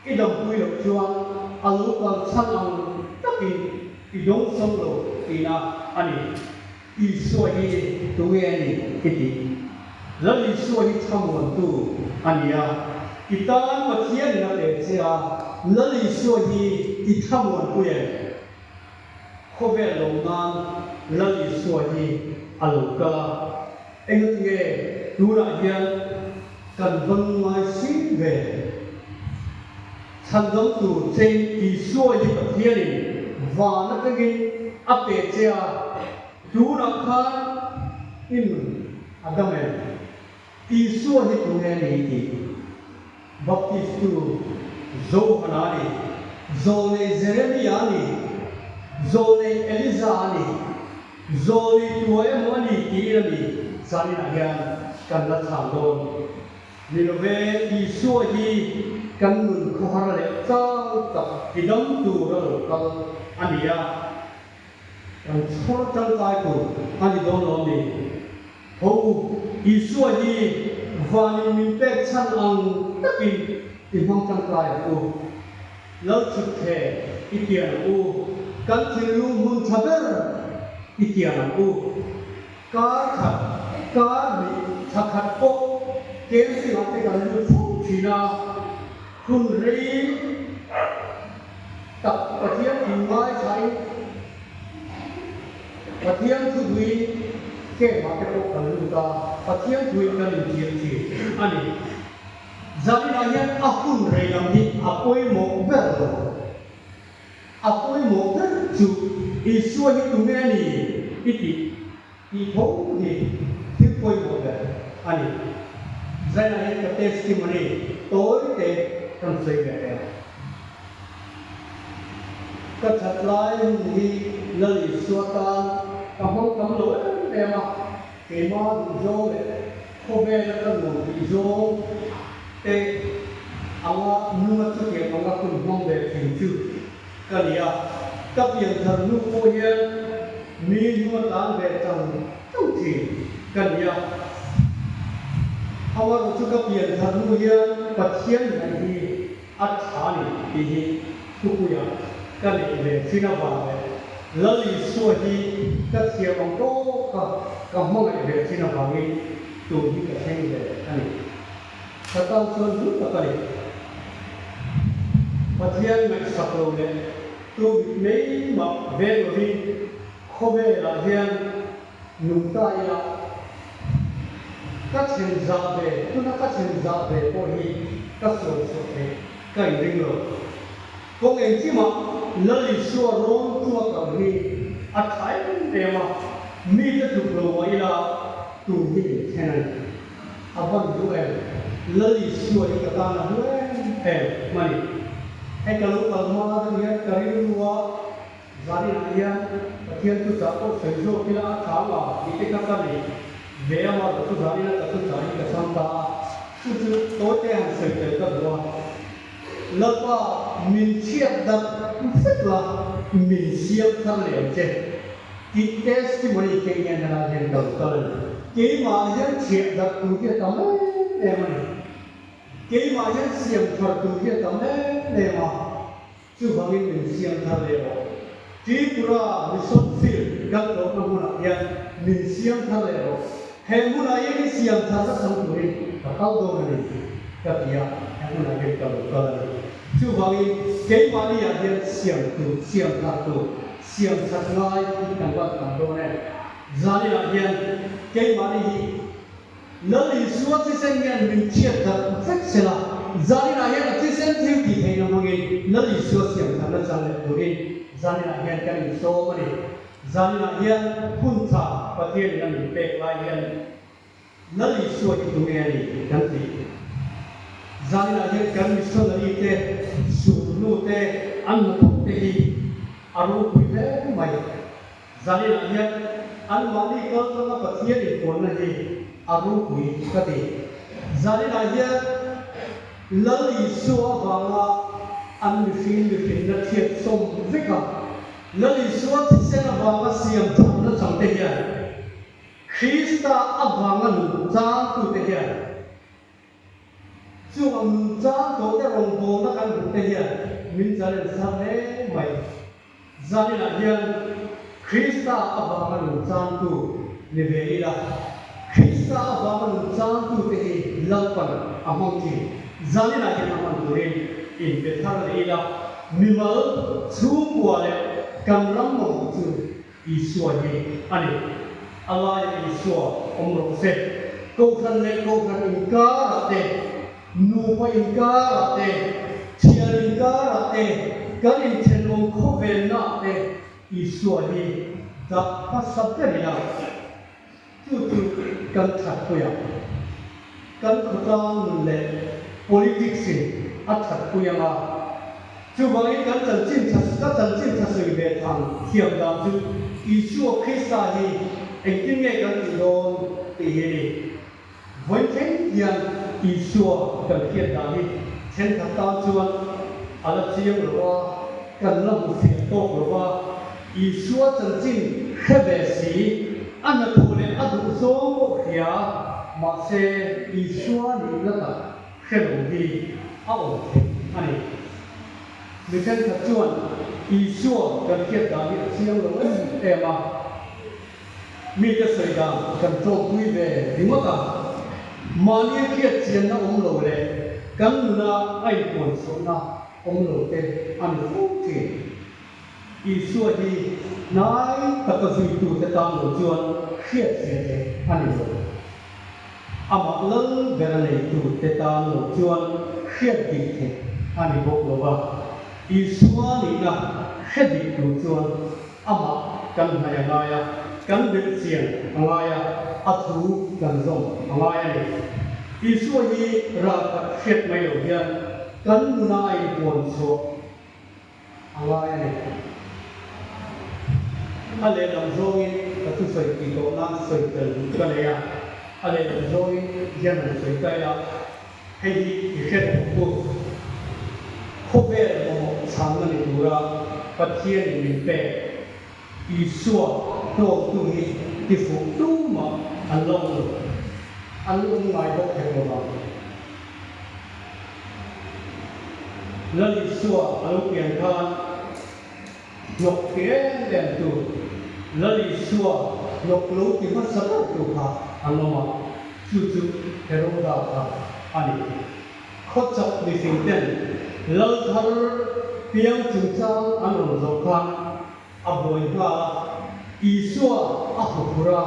I dampui loh chuan a lo kal chhan ang takin i dawng sawng lo tihna a ni. Isua hi tunge a ni i tih? Lal Isua hi thlamuantu a ni a, i tan Pathianin a pe che a, Lal Isua hi i thlamuanpui em? Khawvel lo nan Lal Isua hi a lo kal a, engatinge tunah hian kan va lungngai si ve? Chhandam tur chein Isua hi Pathianin van atangin a pe che a, tunah khan i nun a dam em? Isua hi tunge a ni tih Baptistu Johana a ni, Zawlnei Jeremia a ni, Zawlnei Eliza a ni, Zawlnei tua emaw a ni tiin a mi zaninah hian kan la chhang dawn. Ni love, Isua hi kan nun khawhar leh chang. tak tidam tura lo kal a ni a, kan chhawr tangkai tur a ni dawn lo a ni. Ho u, Isua hi vanin min pek chhan ang takin i hmang tangkai ang u. Lalthutthleng i tian ang u, kan thinlung hmun tha ber i tian ang u. Kar khat, kar hnih, thla khat pawh camping-ah te kan lut fo thin a, hun rei tak Pathian thu ngaithlain Pathian thu duhin camp-ah te pawh kan lut a, Pathian thuin kan intir thin a ni. Zaninah hian a hun rei lam hi a pawimawh ber lo. A pawimawh ber chu Isua hi tunge a ni i tih tih tho hi thil pawimawh ber a ni. Zaninah hian ka testimony tawi te kan sawi ve teh ang. Ka that lai hun hi Lal Isua tan ka hmang tam lo em em a, keimah duhzawng leh Khawvela ka nuam tih zawng te anga nunga chutiang anga hun hmang ve thin chu ka ni a, ka pianthar hnu pawh hian mi hnunga tlan ve chang chang thin ka ni a. Amaherawhchu chu ka pianthar hnu hian Pathian ngaih hi a tha ni tih hi thupuia ka neih ve thin avang leh Lal Isua hi ka thiam ang tawk a ka hmangaih ve thin avangin tun hi ka thleng ve a ni. Ka tan chuan hlu tak a ni. Pathian ngaihsak lo leh tu mit mai mah veng lovin khawvelah hian nung ta ila ka then zah ve, tuna ka then zah ve pawh hi ka sawi chhuah theih ka inring lo. Kawng engkimah Lal Isua rawn tua kal hi a tha em em a, mite tluk lo mah ila tun hi min thlen a ni. A van duh em? Lal Isua hi ka tan a hlu em em a ni. Hei ka lo kal hma deuh hian ka rilru a Zaninah hian Pathian chu chah pawh sawi zawk ila a tha ang a tih te kha ka nei ve a, mahse chu zaninah ka thu chah hi ka chhang ta a, chu chu tawite han sawi tel ka duh a. Lalpa min chhiat darh vek la, min siam thar leh ang che tih testimony kei hian helai hian ka lo kal a ni. Keimah hian chhiat darh tur hi a tam em em a ni. Keimah hian siam thar tur hi a tam em em a. Chuvangin min siam thar leh rawh. Tripura Mission Field kal tawhna hmunah hian min siam thar leh rawh. He hmunah hian i siam tharna chang turin ka kal dawn a ni, ka ti a, he hmunah hian ka lo kal a ni. Chuvangin keimahniah hian siam tur, siam thar tur, siam that ngai hi kan van tam dawn em? Zaninah hian keimahni hi Lal Isua thisen hian min chhiat darh vek se la, zaninah hian a thisen thil tih theihna hmangin Lal Isua siam tharna chang leh turin zaninah hian kan insawm a ni. Zaninah hian hun tha Pathianin a min pek lai hian Lal Isua hi tunge a ni kan ti. Zaninah hian kan missionary te, sulhnu te, an hnathawk te hi a ropui hle mai. Zaninah hian anmahni kaltlanga Pathian inpuanna hi a ropui ka ti. Zaninah hian Lal Isua avanga an mihring mihrinna thiat sawm vek a, Lal Isua thisen avanga siam tharna changte hian Krista avanga nun changtute hian Chung ang nungchang tawhte rawngbawlna kan hmuhte hian min challenge thar hle mai. Zaninah hian Krista avanga nungchangtu ni ve ila, Krista avanga nungchangtute hi Lalpan a hmang thin. Zaninah hian a hman turin inpe thar leh ila, mimal, chhungkua leh kan ram mamawh chu Isua hi a ni. A laiah Isua awm rawh se. Kohhran leh kohhran inkarah te, nupa inkarah te, thian inkarah te, kan inthenawm khawvelnaah te Isua hi dah hmasa ber ila, chu chu kan thatpui ang. Kan khawtlang nun leh politics in a thatpui ang a, chuvangin kan chanchin tha ka chanchin tha sawi ve thang thiam dan chu Isua Krista hi engtin nge kan tih dawn tih hi a ni. Vawi thleng hian Isua kan hriat dan hi thenkhat tan chuan. a la chiang lo a, kan la hmu fiah tawk lo va, Isua chanchin hre ve si, a hnathawh leh a duhzawng pawh hria, mahse Isua nihna tak hre lo hi a awm theih a ni. Mi thenkhat chuan Isua kan hriat dan hi a chiang lo em em a. Mite sawi dan kan tlawmpui ve ringawt a, mahni hriat chianna awm lo leh kan nuna a inpuan chhuahna awm lo te a ni fo thin. Isua hi hnai taka zuitute tan lo chuan hriat fiah theih a ni lo. Amah lal ber a neitute tan lo chuan hriat dik theih a ni bawk lo va, Isua nihna hre dik tur chuan Amah kan hnaih a ngai a, kan belhchian a ngai a, a thu kan zawm a ngai a ni. Isua hi ralkhat hriat mai lo hian kan nuna a inpuan chhuah a ngai a ni. A lehlam zawngin ka thusawi tih tawh nan sawi tel duh ka nei a, a lehlam zawngin hian han sawi ta ila, Hei hi i hre tawh tu. Khawvel mamawh chhanna ni tura Pathianin min pek Isua hlawktu hi tifuh tumah an la awm lo. An la awm ngai bawk hek lo vang. Lal Isua a lo pian khan hnawk ti em em tu, Lal Isua hnawk lo ti hmasa ber tu kha an awm a, chu chu Heroda kha a ni. Khawchak mifing ten Lal thar piang chungchang an rawn zawh khan a buai nghal a, Isua a hmu phur a,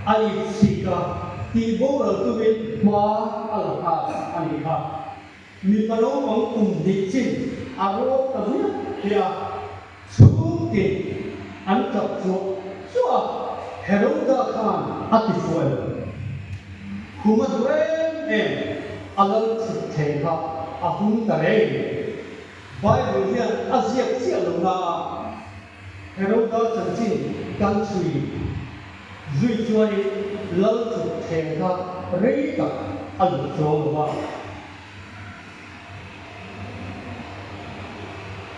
a itsik a, tihboral tumin hma a la nghal a nih kha. Mipa naupang kum hnih chin a rawk ta hmiah hmiah a, chhungtin an tap chuah chuah a, Heroda khan a ti fuh em? Khum a duh em em, a lal chhut thei kha a hung ta reng. Bible hian a ziak chiah lo na a, Heroda chanchin kan chhui zui chuanin lal chhut theng kha rei tak a luh chuang lo va.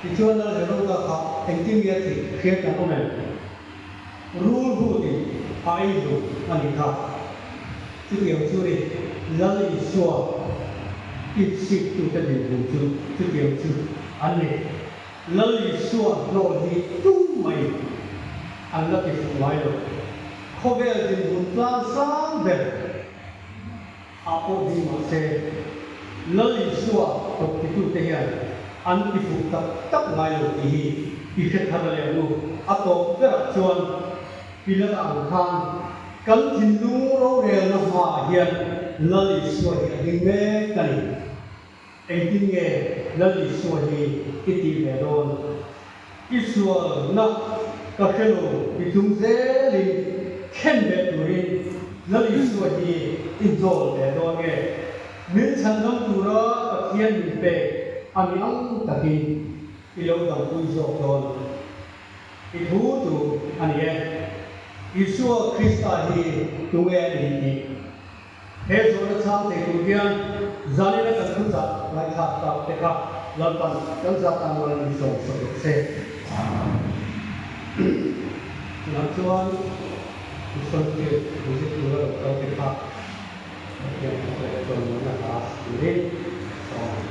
Tichuan lal Heroda kha engtin nge a thih hriat kan awm em? Rul hutin a ei hlum a nih kha. Chutiang chu ni, Lal Isua insiktute dinhmun chu chutiang chu an ni. Lal Isua hlawh hi tum mai an la ti fuh ngai lo. Khawvel dinhmun tlang sang ber ah pawh ding mah se, Lal Isua kawptitute hian an ti fuh tak tak ngai lo tih hi i hre thar leh ang u. A tawp berah chuan Pilata ang khan kan thinlung rorelna hmaah hian Lal Isua hi a ding mek a ni. Engtin nge Lal Isua hi i tih ve dawn? I sualna ka hre lo ti chung zelin thlen ve turin Lal Isua hi i hnawl ve dawn nge? Min chhandam tura Pathian min pek a ni ang takin i lo dampui zawk dawn? I thu chu a ni e. Isua Krista hi tunge a nih tih? He zawhna chhang thei tur hian zanina kan thuchah ngaihthlak tak te kha Lalpan kan zat tan rual min sawm sak rawh se. Tunah chuan Mission Field visit tura lo kal te kha Pathian fak leh chawimawnna hla turin ka sawm ang.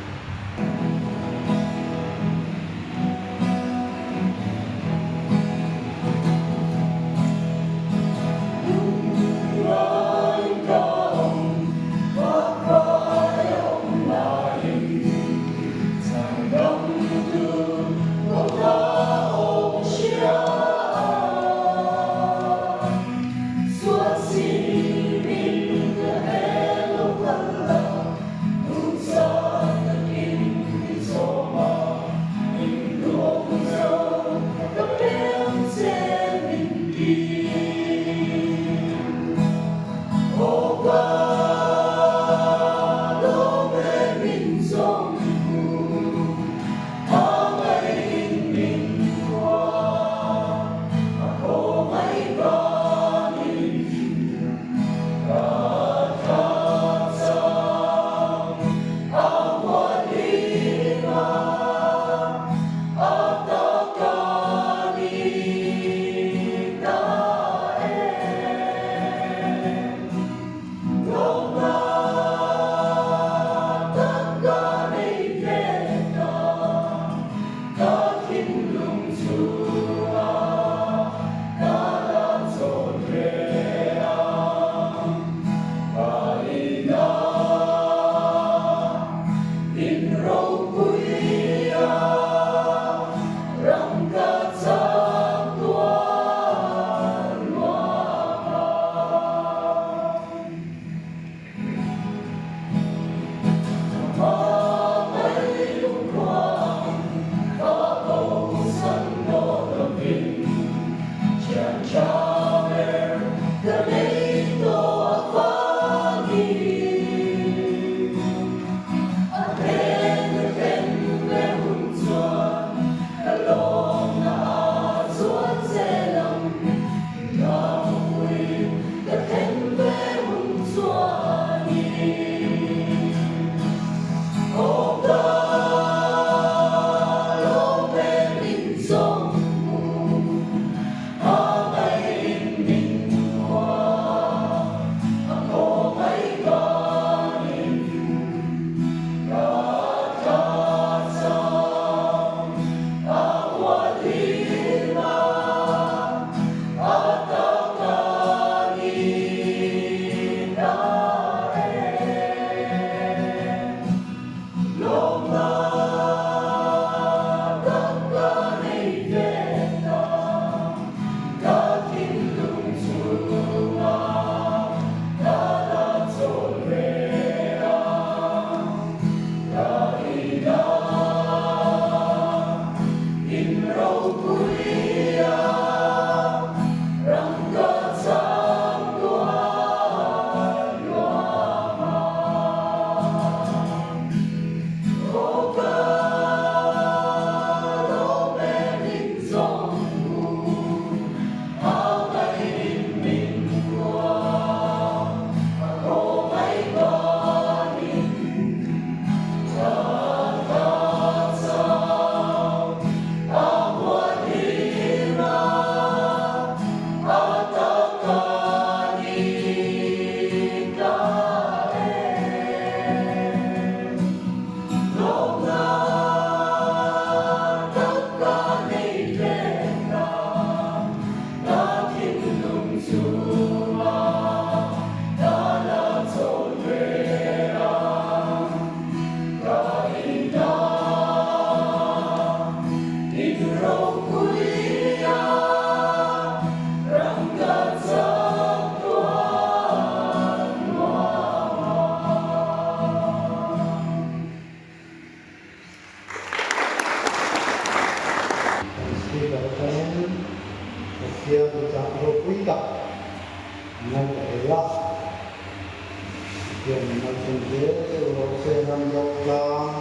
pui zel che u rawh se ram zo tlang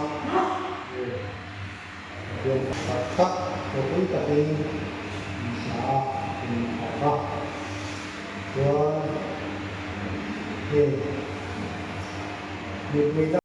Pathian tak tak ropui takin in sa a, in fak a, chuan hei mipui dang.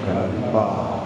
Kan pa.